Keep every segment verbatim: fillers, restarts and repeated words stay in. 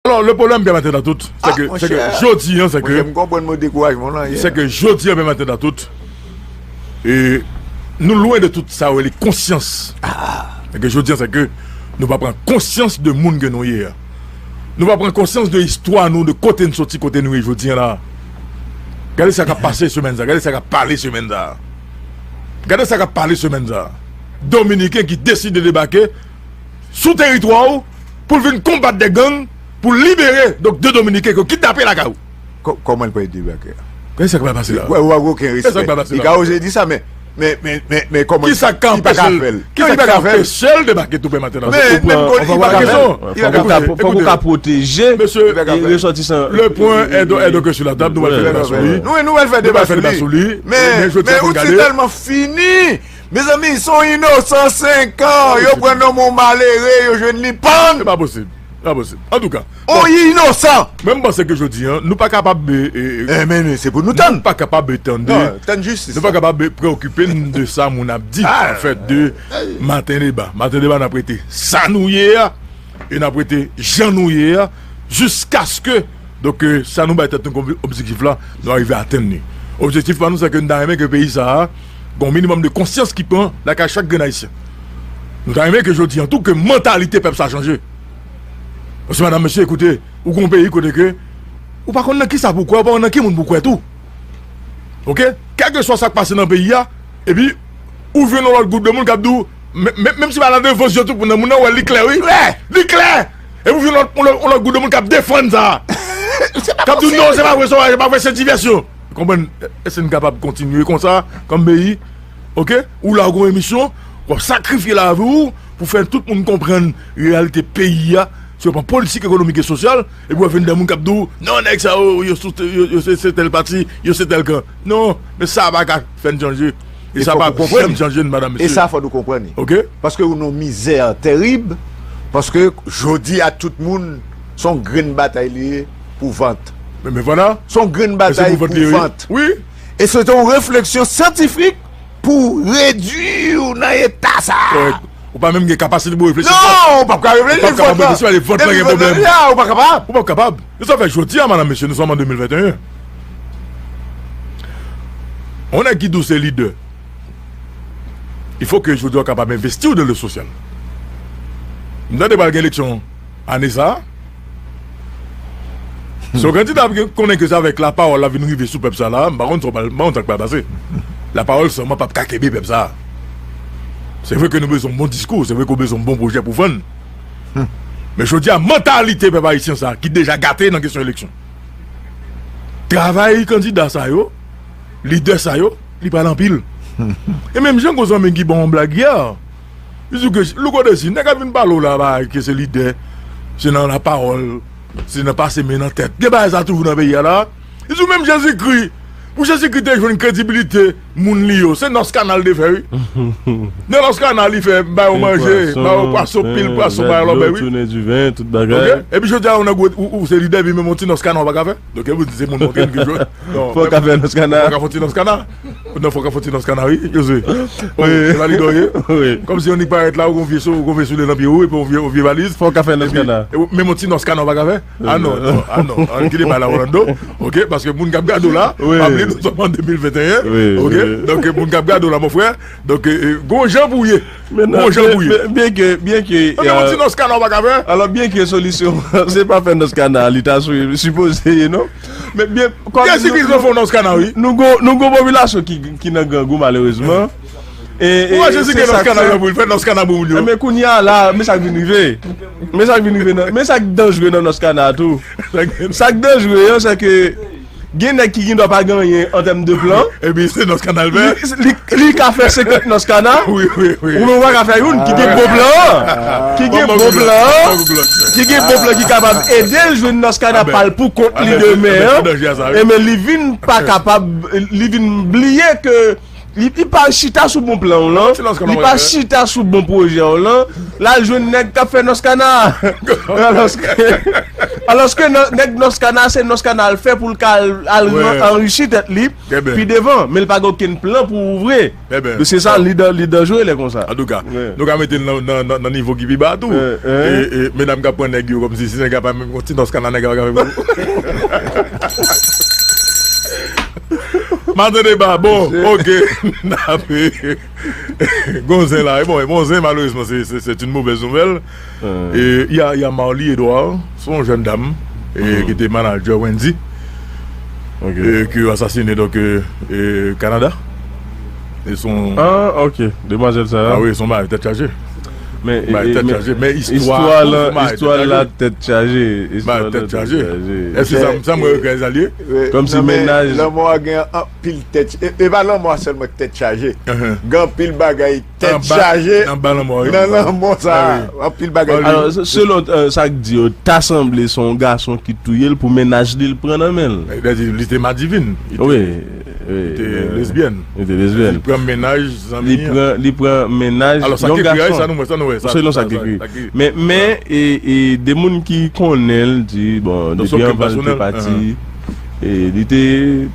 Alors, le problème, bien maintenant, tout, c'est que, c'est que jodi, hein, c'est que, c'est que jodi, hein, bien maintenant, tout, et nous loin de tout ça, les consciences. C'est que jodi, hein, c'est que nous pas prendre conscience de monde que nous y est. Nou pa pran konsyans de istwa nou, de kote n soti, kote nou ye jodi an la. Gade sa k ap pase semèn sa, gade sa k ap pale semèn sa. Gade sa k ap pale semèn sa. Dominiken ki deside debake sou teritwa w pou l vin konbat de gang, pou l libere, donk, de Dominiken ke yo kidnape lakay ou. Kò-, kòman l pral debake a? Gade sa k pral pase la. Ou pa gen okenn respè. Li ka oze di sa, men, men, men, men, men kòman li pa ka fè l? Kisa k ka anpeche l debake tou pè maten nan? Men, men li pa ka fè l. Fòk ou ka pwoteje resòtisan. Le point est donc sur la table, nou pral fè deba sou li. Nou, nou pral fè deba sou li. Men, men Jout se tèlman fini. Mezanmi, se yon inosan senk an, yo pran nonm yon malere, yo jwenn li pann. Se pa posib. Se pa posib. Antouka, yon inosan. Mwen, m panse ke jodi an, nou pa kapab, e, e, men, men, se pou nou tann. Nou pa kapab tande. Non, tann jistis. Nou pa kapab preokipe n de sa moun ap di, an fèt, de maten deba. Maten deba, n ap rete sa nou ye a, e n ap rete jan nou ye a, jiskaske, donk, e, sa nou bay tèt nou kòm objektif la, nou arive atenn li. Objektif pa nou, se ke n ta renmen ke peyi sa a, gen yon minimòm de konsyans ki pran lakay chak grenn ayisyen. Nou ta renmen ke jodi an tou, ke mantalite pèp sa chanje. Paske, madanm, mesye, ekoute, ou gon peyi kote ke ou pa konn nan kisa pou kwè, ou pa konn nan ki moun pou kwè tou. Oke? Kèlkeswa sa k pase nan peyi a, epi ou jwenn yon lòt gwoup de moun k ap di w, men, men, menm si pa nan devan zye tout moun nan, moun nan wè li klè, wi. Li klè! Epi ou jwenn yon lòt, yon lòt, yon lòt gwoup de moun k ap defann sa. K ap di w, non, se pa vre, se pa vre, se divèsyon. Ou konprann? Èske n kapab kontinye konsa, kòm peyi? Oke? Ou la, ou gon emisyon, w ap sakrifye lavi w pou fè tout moun konprann reyalite peyi a, sou plan politik, ekonomik e sosyal, epi w ap jwenn de moun k ap di w, non, nèg sa yo, yo sou, yo, yo se, se tèl pati, yo se tèl kan. Non, men sa pa ka fè n chanje. E sa pa janm chanje n, madanm, mesye. E sa, fò nou konprann li. Oke? Paske ou nan yon mizè terib, paske jodi a, tout moun, se yon grenn batay li ye pou vant. Men, men vwala. Se yon grenn batay pou vant. Wi. E se te yon refleksyon syantifik pou redui w nan eta sa a. Kòrèk. Ou pa menm gen kapasite pou reflechi. Non, ou p ap ka reflechi, ou p ap kapab reflechi, vant la gen pwoblèm. Ou p ap kapab. Se sa fè jodi a, madanm, mesye, nous sommes en deux mille vingt et un. Yon nèg ki di w se lidè, il faut que jodi a w kapab envesti w dans le social. M tande pral gen eleksyon ane sa a. Si yon kandida konnen ke se avèk lapawòl l ap vin rive sou pèp sa la, m pa konn sa, m pa konn sa k pral pase. Lapawòl sèlman p ap ka kenbe pèp sa. Se vre ke nou bezwen yon bon diskou, se vre ke w bezwen yon bon pwojè pou vann. Men jodi a, mantalite pèp ayisyen sa ki deja gate nan kesyon eleksyon. Travay kandida sa yo, lidè sa yo, li pral anpil. E menm jan gon zanmi ki ban yon blag yè, li di w ke Louko Dezi, nèg ap vin pale w la, bagay ke se lidè, se nan lapawòl, se nan pase men nan tèt. Gen bagay sa toujou nan peyi a la. Li di w menm Jezikri. Pou Jezikri te jwenn kredibilite moun li yo, se Nòs Kanal te fè, wi. Nan Nòs Kanal li fè, ba yo manje, ba yo pwason, pil pwason, ba yo lòbèy, wi. Oke? Epi jodi a, ou nan gwo, ou, ou se lidè, epi menm yon ti Nòs Kanal ou pa ka fè. Donk, e pou di se moun manke n ki jwe. Non, fò w ka fè Nòs Kana. Fò w ka fè yon ti Nòs Kana. Non, fò w ka fè yon ti Nòs Kana, wi, Josué. Wi. Se pa li dòye. Wi. Kòmsi yon nèg parèt la, ou gon vye sou, ou gon vye soulye nan pye ou, epi yon vye, yon vye valiz. Fò w ka fè Nòs Kana. Epi, e, menm yon ti Nòs Kana ou pa ka fè? Ah non, non, ah non. Ann kite bagay la, Orlando. Oke, paske moun k ap gade w la, oke, pa bliye nou sòm an de mil venteyen. Wi, wi. Oke? Donk, moun k ap gade w la, mon frè, donk, e, e, gon jan pou w ye. Gon jan pou w ye. Byenke, byenke, donk, yon ti Nòs Kana ou pa ka fè? Alò, byenke solisyon, se pa fè Nòs Kana, li ta sou, sipoze ye, non? Men byen, kòm Jezikri nou, fè yon Nòs Kana, wi. Nou gon, nou gon popilasyon ki, ki nan grangou, malerezman. E, e, ou wè Jezikri gen Nòs Kana pou l fè Nòs Kana pou moun yo. Men kounye a la, men sa k vin rive. Men sa k vin rive nan, men sa k danjre nan Nòs Kana tou. Sa k danjre an, se ke gen nèg ki gendwa pa gen anyen an tèm de plan. Epi se Nòs Kana l fè. Li, li, li ka fè senkant Nòs Kana. Wi, wi, wi. Ou menm ou pa ka fè youn, ki gen bon plan an. Ki gen bon plan an. Ki gen bon plan ki kapab ede l jwenn Nòs Kana pa l pou kont li demen an. Ebyen, li vin pa kapab, li vin bliye ke Li, li pa chita sou bon plan w lan. Li pa chita sou bon pwojè w lan. L al jwenn nèg k ap fè nòskana. Alòske, alòske nò- nèg nòskana, se nòskana al fè pou l ka al, al anrichi tèt li pi devan. Men l pa gen okenn plan pou ou vre. Se sa, li dan- li danjere lè konsa. Antouka, nou ka mete l nan, nan, nan, nan nivo ki pi ba tou. E, e, medam k ap pran nèg yo kòmsi si nèg la pa menm yon ti nòskana nèg la pa ka fè pou Maten deba, bon, ok. N ap gon zen la. E bon, e bon zen, malerezman, se, se, c'est une mauvaise nouvelle. E, y a, y a Marly Edouard, se yon jèn dam, e, ki te manadjè Wendy, e, ke yo asasinen, donk, e, e, Kanada. E se yon Ah, ok. Demwazèl sa a. Ah wi, se yon bagay tèt chaje. Men, bagay tèt chaje, men istwa tou, bagay tèt chaje. Bagay tèt chaje. Èske sa, sa mwen regrè sa l ye? Kòmsi mennaj. Lanmò a gen anpil tèt. E, e pa lanmò a sèlman k tèt chaje. Gen anpil bagay tèt chaje nan lanmò sa a. Anpil bagay. Alò, se- selon, euh, sa k di yo, ta sanble se yon gason ki touye l pou mennaj li l pran nan men l. Li te madivin. Wi. Li te lesbyèn. Li te lesbyèn. Li pran mennaj zanmi an. Li pran, li pran mennaj yon gason. Alò, sa k ekri a, sa nou wè, sa nou wè, sa, selon sa k ekri. Men, men, e, e, de moun ki konnen l di, bon, depi anvan l te pati, e, li te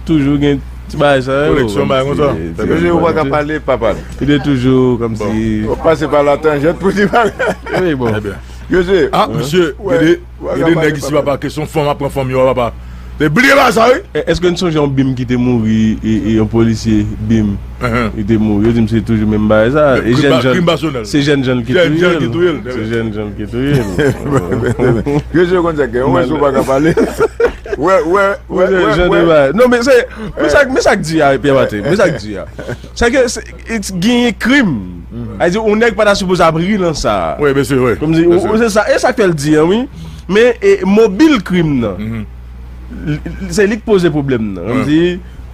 toujou gen ti bagay sa yo. Koleksyon bagay konsa. Mesye, ou pa ka pale, pa pale. Li te toujou kòmsi. Ou pase pa la tanjant pou di bagay. Wi, bon. Mesye, gade, gade nèg isi, papa, kesyon fanm ap pran fanm yo, papa. Te bliye bagay sa, wi. E, èske n sonje yon bim ki te mouri, e, e, yon polisye, bim, li te mouri. Yo di m se toujou menm bagay sa. E jèn jan, se jèn jan ki touye l. Se jèn jan ki touye l. Yo se konn sa gen, yon wè si w pa ka pale. Wè, wè, wè, wè, wè. Non, men se, men sa, men sa k di a, Pierre Martin, men sa k di a. Sa ke, se, genyen krim. A di, yon nèg pa ta sipoze ap ri nan sa. Wi, mesye, wi. Kòmsi, se sa, e sa k fè l di an, wi. Men, e, mobil krim nan. Li- li- Se li k poze pwoblèm nan. Kòmsi,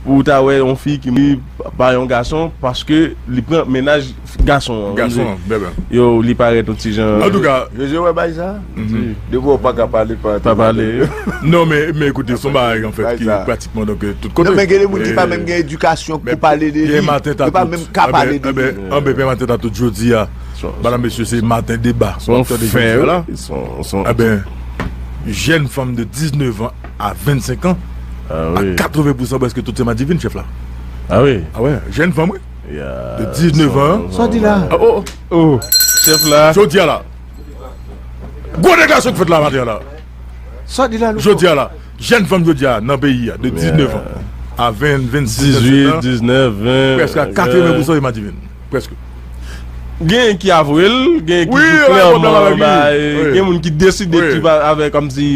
pou w ta wè yon fi ki mouri pa yon gason, paske li pran mennaj gason an. Gason an, bèbè. Yo, li parèt yon ti jan. Antouka, Jojo wè bay sa? Depi w pa ka pale, pa pale. Non, men, men ekoute, se yon bagay, an fèt, ki pratikman, donk, euh, tout kote. Non, men gen de moun ki pa menm gen edikasyon pou pale de li. Yo pa menm ka pale de li. Anben, Pè Maten Tatout jodi a, madanm, mesye, se maten deba. Son fè la. Anben, jèn fanm de diznèf an a vennsenk an, a katreven pousan prèske tout se madivin, chèf la. Ah wi. Ah wè, jèn fanm, wi. De diznèf an. Sa w di la? Oh, oh, oh. Chèf la. Jodi a la. Gwo degradasyon k fèt la maten an la. Sa w di la, Louko? Jodi a la. Jèn fanm jodi a nan peyi a, de diznèf an a ven, vennsenk, vennsenk an. Dizuit, diznèf, ven. Prèske a katreven pousan se madivin. Prèske. Genyen ki avwe l, genyen ki di klèman, gen moun ki deside ki pa avè kòmsi,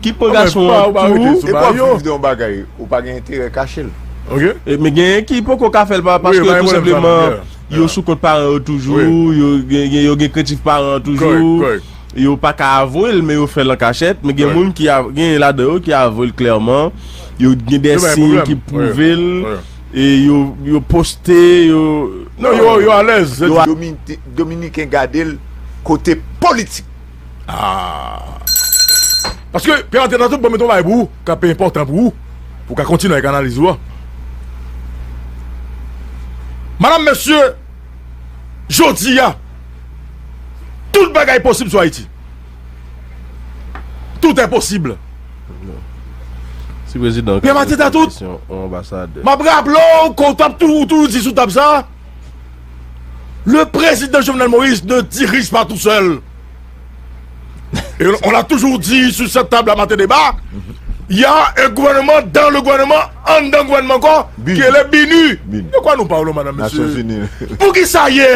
ki pran gason an tou. E pa viv de yon bagay, ou pa gen enterè kache l. Ok. E, men genyen ki poko ka fè l pa, paske tou senpleman, yo sou kont paran yo toujou, yo gen, gen- yo gen krentif paran an toujou. Yo pa ka avwe l, men yo fè l an kachèt. Men gen moun ki av- gen ladan yo ki avwe l klèman. Yo gen de siy ki pwouve l. E yo, yo poste, yo... Non, yo, yo alèz. Yo a- Domini- Dominiken gade l kote politik. Ah. Paske, Pè Maten Tatout, ban m met yon bagay pou ou, k ap enpòtan pou ou, pou w ka kontinye avèk analiz ou a. Madanm, mesye, jodi a, tout bagay posib sou Ayiti. Tout est possible. Si prezidan Pè Maten Tatout, yon anbasadè. M ap raple w, kon w t ap tou, tou di sou tab sa, le président Jovenel Moïse ne dirige pas tout seul. Et on l'a toujours dit sur cette table à Matin Débat, il y a un gouvernement dans le gouvernement, anndan gouvènman ankò, ki rele BINUH. De kwa nou pale, madanm, mesye? Pou ki sa yè,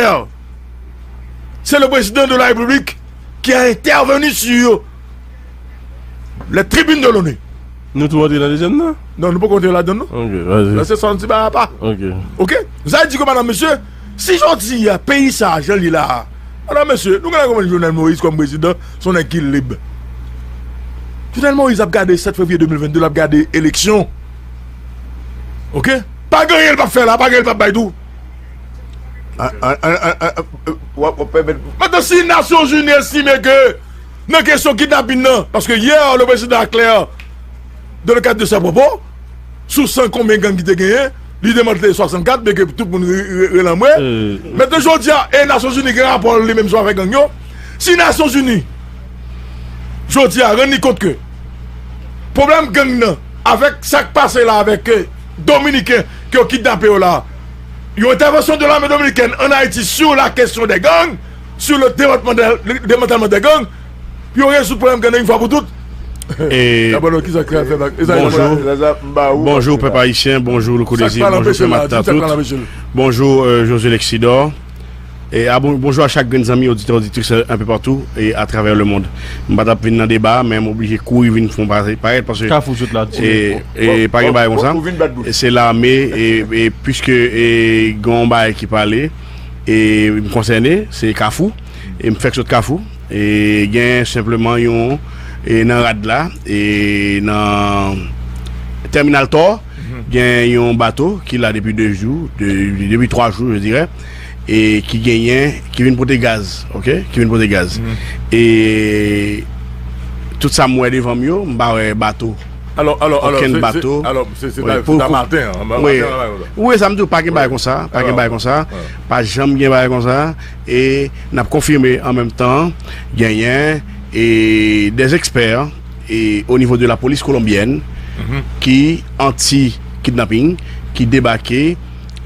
se le président de la République ki a entèveni sur les tribunes de l'ONU. Nou tou rantre nan dezyèm nan? Non, nou poko rantre ladan, non. Ok, vas-y. Nan se sa yon ti bagay apa. Ok. Ok? Sa vle di ke, madanm, mesye, si jodi a, peyi sa a, jan l ye la a, madanm, mesye, nou genlè konprann Jovenel Moïse kòm prezidan, se yon nèg ki lib. Jovenel Moïse ap gade sèt fevriye de mil venn de, l ap gade eleksyon. Ok? Pa gen anyen l p ap fè la, pa gen anyen l p ap bay tou. An, an, an, an, an, w ap, w ap pèmèt. Mentnan, si Nasyonzini estime ke nan kesyon kidnapin nan, paske yè, le président a clair, dans le cadre de ses propos, sou san konbyen gang ki te genyen, Li demantle swasannkat, byen ke tout moun re- re- rele anmwe. Mentnan, jodi a, e Nasyonzini gen rapò li menm sou afè gang yo. Si Nasyonzini, jodi a, rann li kont ke pwoblèm gang nan, avèk sa k pase la avèk, eh, Dominiken ke yo kidnape yo la, yon entèvansyon de lame dominikèn ann Ayiti sur la question des gangs, sur le démantèlman de, le démantèlman des gangs, pou yo rezoud pwoblèm gang nan yon fwa pou tout. E Gabon, kisa k fè bak? E sa, bonjou. Zaza, m ba ou, bonjou, pèp ayisyen, bonjou, Louko Dezi, bonjou, Sè Mata, tout. Bonjou, euh, José Lexidor. E a, bon, bonjou a chak grenn zanmi, oditè, oditris, euh, un peu partout et à travers le monde. M pa t ap vin nan deba, men m oblije kouri vin fè yon pa- parèt paske Kafou sot la, e, e pa gen bagay konsa. Ou vin bat bouch. E se lame, e, e piske, e, gen yon bagay ki pale, e m konsène, se Kafou, e m fèk sot Kafou, e gen senpleman yon, e nan rad la, e nan Tèminal Tò, gen yon bato ki la depi de jou, de- depi twa jou, je dirais, e ki genyen, ki vin pote gaz, ok? Ki vin pote gaz. E tout sa m wè devan m yo, m pa wè bato. Alò, alò, alò, okenn se- se- bato. Alò, se- se- wi, ta- pou- se ta pou- maten, an, wi. Maten, an, an, an. Wi, sa m di w, pa gen bagay konsa, pa gen bagay konsa, pa janm gen bagay konsa, e n ap konfime an menm tan, genyen, e des experts, e o nivo de la polis kolonbyèn, ki anti kidnapping, ki debake,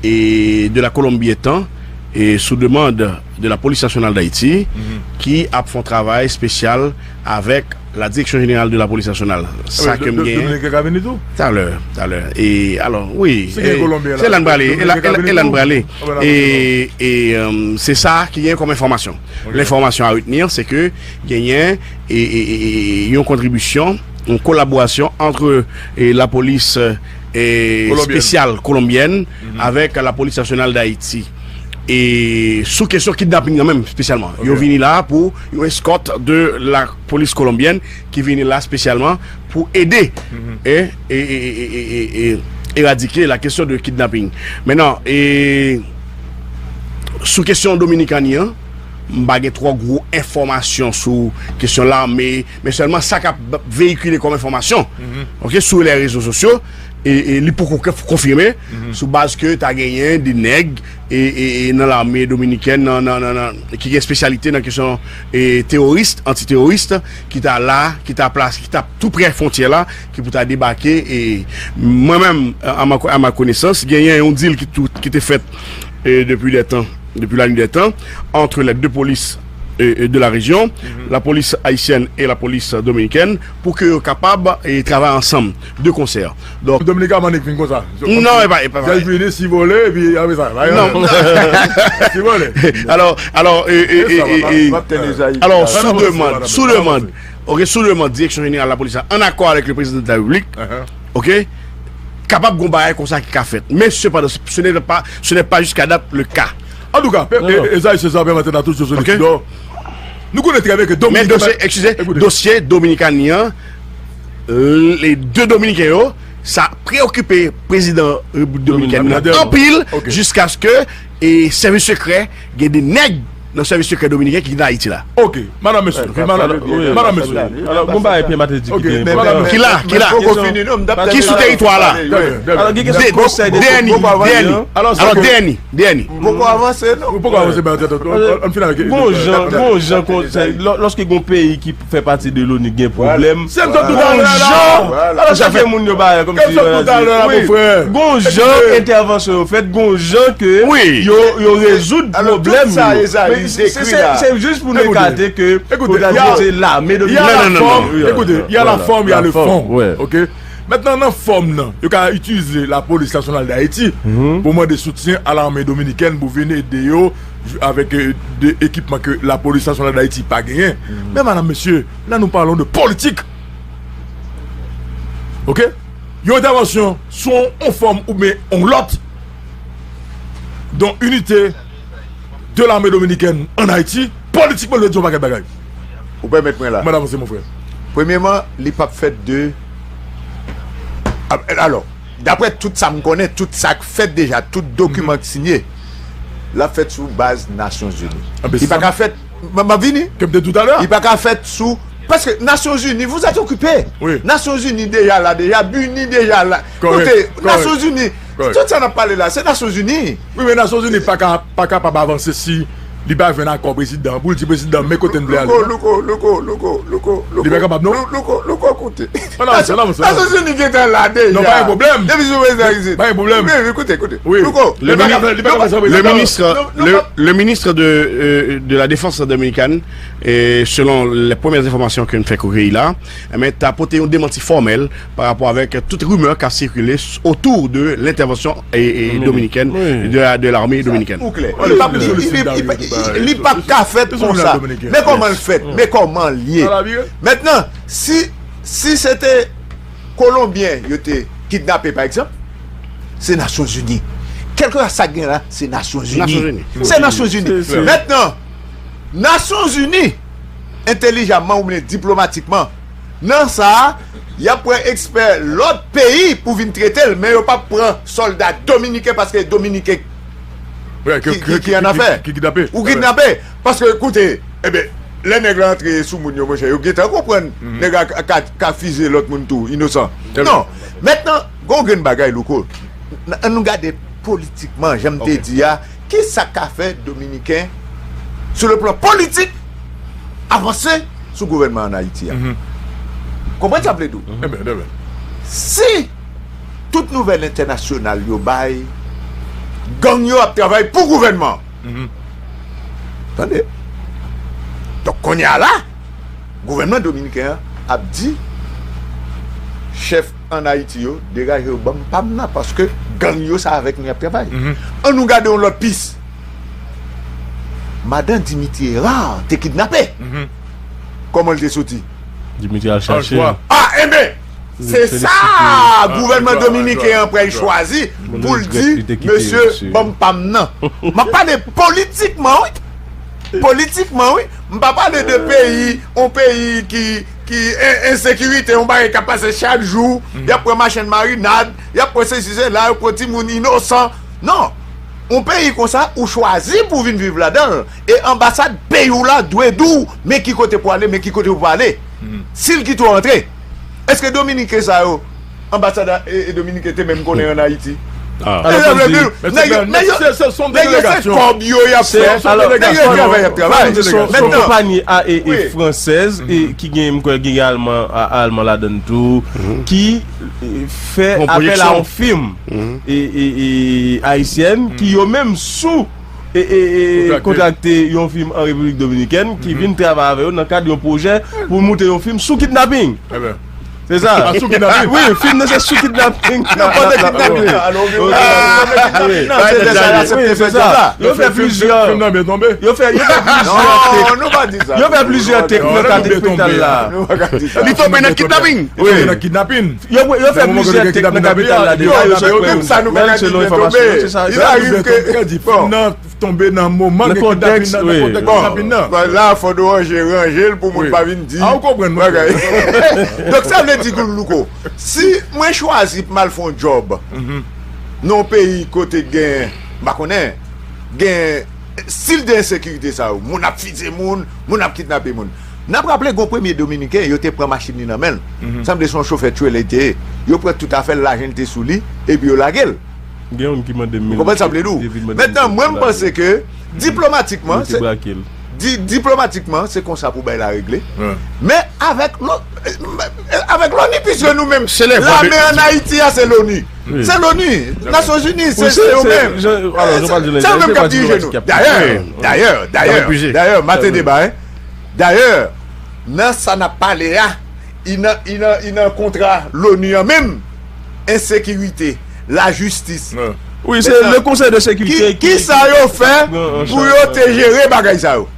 e de la Kolonbi etan, e sou demann de la Polis Nasyonal d Ayiti, ki ap fè yon travay espesyal avèk la Direction Générale de la Police Nationale. Sa ke m gen. Dominiken ka vini tou? Talè, talè. E alò, wi, se la n prale, e la n prale. E, e, um, se sa ki gen kòm enfòmasyon. Lenfòmasyon a retenir, se ke genyen e, e, e, e, yon kontribisyon, yon kolaborasyon ant, e, lapolis, e, espesyal kolonbyèn avèk lapolis nasyonal d Ayiti. E sou kesyon kidnaping nan menm, espesyalman. Yo vini la pou yon eskòt de la polis kolonbyèn ki vini la espesyalman pou ede e, e, e, e, e, e eradike la kesyon de kidnaping. Mentnan, e, sou kesyon Dominikani an, m pa gen twò gwo enfòmasyon sou kesyon lame, men sèlman sa k ap veyikile kòm enfòmasyon, ok, sou lè rezo sosyo, e, e li poko konf- konfime, sou baz ke ta genyen de nèg, e, e, e nan lame dominikèn, nan, nan, nan, nan, ki gen espesyalite nan kesyon, e, teworis, antiteworis, ki ta la, ki ta plas- ki ta tou prè fwontyè la, ki pou ta debake, e mwen menm, a ma, a ma konesans, genyen yon dil ki tou- ki te fèt, e, depi dè tan, depuis la nuit des temps, entre les deux polices, e, e, de la région, la police haïtienne et la police dominicaine, pou ke yo kapab, e, travay ansanm, de concert. Donk, Dominika mannik vin konsa. Non, e pa, e pa vre. Jèl vini, sivole, epi apre sa, non. Sivole. Alò, alò, e, e, e, e, e, alò, sou demann, sou demann, ok, sou demann Direksyon Jeneral Lapolis la, an akò avèk le Président de la République, ok, kapab gon bagay konsa ki ka fèt. Men sepandan, ce n'est pas, ce n'est pas jusqu'à date le cas. Antouka, e, e, e, Zay Seza pèmèt n a tout sou Solid Tidor. Nou konnen trè byen ke Dominiken, men dosye, eskize, dosye Dominikani an, le de Dominiken yo, sa preokipe prezidan Repiblik Dominiken nan anpil, jiskaske, e, sèvis sekrè, gen de nèg nan sèvis sekrè dominiken ki nan Ayiti la. Ok, madam, mesye, madam, mesye. Alò, gon bagay Pierre Martelly di ki te enpòtan. Ki la, ki la. Ki sou teritwa la. Alò, gen kesyon konsèy de Danny, Danny. Alò, Danny, Danny. Poko avanse, non. Poko avanse, men ann fin avèk. Gon jan, gon jan konsèy, lò- lòske gon peyi ki fè pati de l'ONU gen pwoblèm. Se m sot toutalè la. Gon jan, alò, chak moun yo bagay kòmsi, wi, gon jan entèvansyon yo fèt, gon jan ke yo, yo rezoud pwoblèm yo. Men se, se, se jis pou nou ekate ke, kote a di se lame dominikèn. Non, non, non, non. Écoutez, il y a la forme, il y a le fond. Ok? Mentnan, nan fòm nan, yo ka itilize Lapolis Nasyonal d Ayiti pou mande soutyen a lame dominikèn pou vin ede yo avèk, e, de ekipman ke Lapolis Nasyonal d Ayiti pa genyen. Men, madam, mesye, là nous parlons de politique. Ok? Yon entèvansyon sou yon fòm oubyen yon lòt, dont unité de l'armée dominicaine en Haïti, politikman, yo di yon pakèt bagay. Ou pèmèt mwen la. Madam, se mon frè. Premyèman, li p ap fèt de, a- alò, daprè tout sa m konnen, tout sa k fèt deja, tout dokiman k sinye, l ap fèt sou baz Nasyonzini. Li pa ka fèt, m ap vini. Ke m te di w talè a. Li pa ka fèt sou, paske Nasyonzini, vous êtes occupés. Nasyonzini deja la, deja, BINUH deja la. Kote Nasyonzini, Tout sa n ap pale la, se Nasyonzini. Wi, men Nasyonzini pa ka, pa kapab avanse si li pa jwenn akò prezidan, pou l di prezidan, men kote n vle ale. Louko, Louko, Louko, Louko, Louko, Louko. Li pa kapab, non? Lou-, Louko, Louko, koute. Nasyonzini gentan la deja. Non, pa gen pwoblèm. Depi sou prezidan isit. Pa gen pwoblèm. Wi, wi, koute, koute. Louko, li pa ka fè, li pa ka fè sa prezidan. Le ministre, le, le ministre de, euh, de la Défense dominicaine, et selon les premières informations que n fèk rekiyi la, enben, ta pote yon demanti fòmèl pa rapò avèk tout rimè k ap sikile otou de lentèvansyon e, e, dominikèn, de la, de l'armée dominicaine. Ou klè. Li p ap, li, li, li, li p ap ka fèt konsa. Men kòman l fèt, men kòman l ye. Mentnan, si, si se te Kolonbyen yo te kidnape, pa egzanp, se Nasyonzini. Kèlkeswa sa k gen la, se Nasyonzini. Se Nasyonzini. Mentnan, Nasyonzini, entelijamman oubyen diplomatikman, nan sa a, y ap pran ekspè lòt peyi pou vin trete l, men yo p ap pran sòlda dominiken paske dominiken ki, ki, ki annafè. Ou kidnape. Paske, koute, enben, lè nèg la antre sou moun yo, monchè, yo gentan konprann nèg la ka, ka, ka fize lòt moun tou, inosan. Non. Mentnan, gon grenn bagay, Louko. N-, ann nou gade politikman, jan m te di a, ki sa k ka fè Dominiken, sou le plan politik, avanse sou gouvènman ann Ayiti a? Konprann sa m vle di w? Si tout nouvèl entènasyonal yo bay, gang yo ap travay pou gouvènman. Tande. Donk, kounye a la, gouvènman dominiken an ap di chèf ann Ayiti yo, degaje yo, ban m pa m nan, paske gang yo sa avèk nou y ap travay. Ann nou gade yon lòt pis. Madan Dimitri Hérard te kidnape. Kòman l te soti? Dimitri al chache l. Ah, enben, se sa gouvènman dominiken an pral chwazi pou l di, mesye, ban m pa m nan. M ap pale politikman, wi. Politikman, wi. M pa pale de peyi, yon peyi ki, ki en-, ensekirite, yon bagay k ap pase chak jou. Y ap pran machann marinad, y ap pran sesi, sela, yo pran timoun inosan. Non. Yon peyi konsa, ou chwazi pou vin viv ladan l. E anbasad peyi w la dwe di w, men ki kote pou ale, men ki kote pou pa ale. Si l kite w antre. Èske Dominiken sa yo, anbasad a, e, e Dominiken te menm konnen ann Ayiti? Nèg yo, nèg yo, nèg yo se kòb yo y ap fè. Nèg yo travay, y ap travay. Se yon konpayi a, e, e fransèz, e ki gen, m kwè, gen alman, a, alman ladan l tou, ki, e, fè apèl a yon fim, e, e, e, ayisyèn, ki yo menm sou e, e, e, kontrakte yon fim an Repiblik Dominikèn ki vin travay avè yo nan kad yon pwojè pou moute yon fim sou kidnaping. Se sa. Wi, fim nan se sou kidnaping. Yo fè plizyè, yo fè, yo fè plizyè tek, yo fè plizyè tek nan kad ekspektak la. Li tonbe nan kidnaping. Yo, yo fè plizyè tek nan kapital la deja, yo chèk wè yo. Menm selon enfòmasyon yo, se sa. Fim nan tonbe nan moman gen kidnapin nan, nan kontèks kidnapin nan. Bon, la, fò nou ranje, ranje l pou moun pa vin di. Ah, ou konprann, mwen konprann. Donk, sa vle di, Louko, si mwen chwazi pou m al fè yon djòb nan yon peyi kote gen, m pa konnen, gen stil de ensekirite sa yo, moun ap fize moun, moun ap kidnape moun. N ap raple, gon premye Dominiken, yo te pran machin li nan men l. Sanble se yon chofè tchwele li te ye. Yo pran tout afè l, lajan l te sou li, epi yo lage l. Gen youn ki mande m mil. Ou konprann sa m vle di w? Mentnan, mwen, m panse ke diplomatikman, se, di-, diplomatikman, se konsa pou bagay la regle. Men avèk lo-, avèk loni, piske nou menm, lame ann Ayiti a, se loni. Se loni, Nasyonzini, se, se yo menm. Se yo menm k ap dirije nou. Dayè, dayè, dayè, dayè, maten deba, en. Dayè, nan sa n ap pale a, i nan, i nan, i nan kontra loni an menm. Ensekirite, lajistis. Wi, se le Conseil de sécurité ki, ki sa yo fè pou yo te jere bagay sa yo?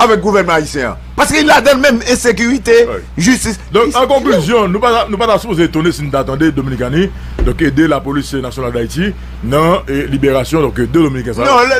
Avèk gouvènman ayisyen an. Paske i ladan l menm, ensekirite, jistis. Donk, an konklizyon, nou pa, nou pa ta sipoze etone si n ta tande Dominikani, donk, ede Lapolis Nasyonal d Ayiti nan, e, liberasyon, donk, de Dominiken sa yo. Non,